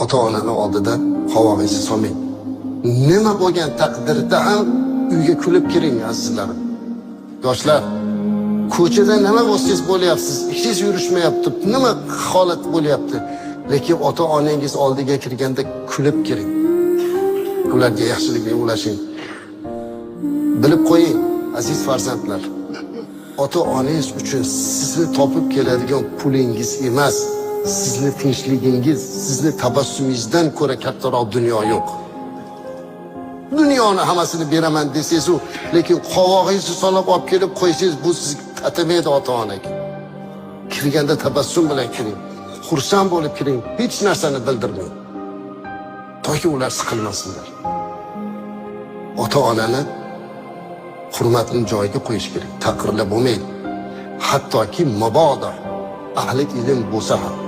Ota onani oldida qovog'ingizni solmang. Nima bo'lgan taqdirda ham uyga kulib kiring, azizlarim. Yoshlar, ko'chada nima bo'lsangiz bo'lyapsiz, ishingiz yurishmayapti, nima holat bo'lyapti, lekin ota onangiz oldiga kirganda kulib kiring. Ularga yaxshilikni ulashing. Bilib qo'ying, aziz farzandlar, ota onangiz uchun sizni topib keladigan pulingiz emas, sizni tinchligingiz, sizni tabassumingizdan ko'ra kattaroq dunyo yo'q. Dunyoni hammasini beraman desangiz u, lekin qovog'ingizni solib olib kelib qo'ysangiz, bu sizga tatimaydi ota onaga. Kirganda tabassum bilan kiring, xursand bo'lib kiring, hech narsani bildirmang, toki ular siqilmasinlar. Ota onani hurmatini joyiga qo'yish kerak, taqirlab bo'lmaydi, hattoki mabodo ahli ilm bo'lsa ham.